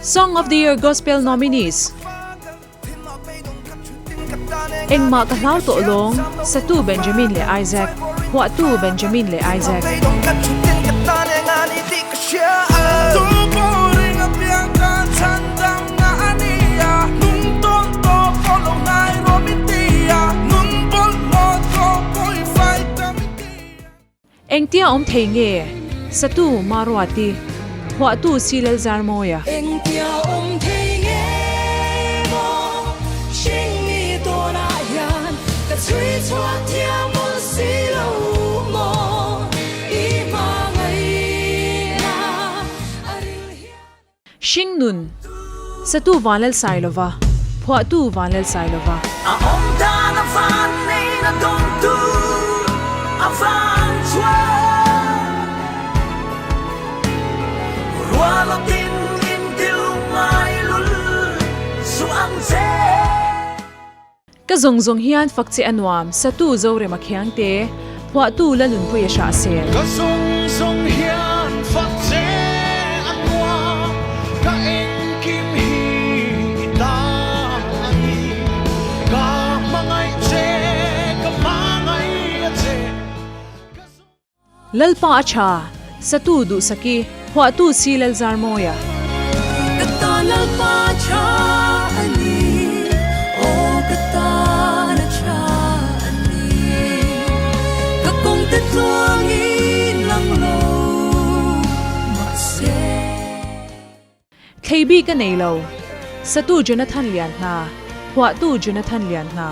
Song of the Year Gospel Nominees. Engmah ka hlau tawh lawng, satu Benjamin leh Isaac, phuahtu Benjamin leh Isaac. Engtia awm thei nge? Satu Maruati, phuahtu Silal Zarmawia. Engtia awm thei nge maw? Hringmi tawnah hian ka chhui chhuak thiam mawlh si lo maw? I hmangaihna a ril hian. Hringnun, Satu Vanlalsailova, phuahtu Vanlalsailova. A awm dan a van nein a dawng tur a van chuan Rual aw tin in dil ngai lul suh ang che. Ka zawng zawng hian fak che a nuam, satu Zorema Khiangte, phuahtu Lalunpuia Hrahsel. Ka zawng zawng hian fak che a nuam, ka engkim hi i ta a ni. Ka hmangaih che, ka hmangaih a che. Lalpa a tha, satu Duhsaki, phuahtu si Lalzarmawia. Ka tan Lalpa tha a ni, aw ka tan a tha a ni. Ka kawng te tluangin lang lo mahse. Thlei bik a nei lo. Satu Jonathan Lianhna, phuahtu Jonathan Lianhna.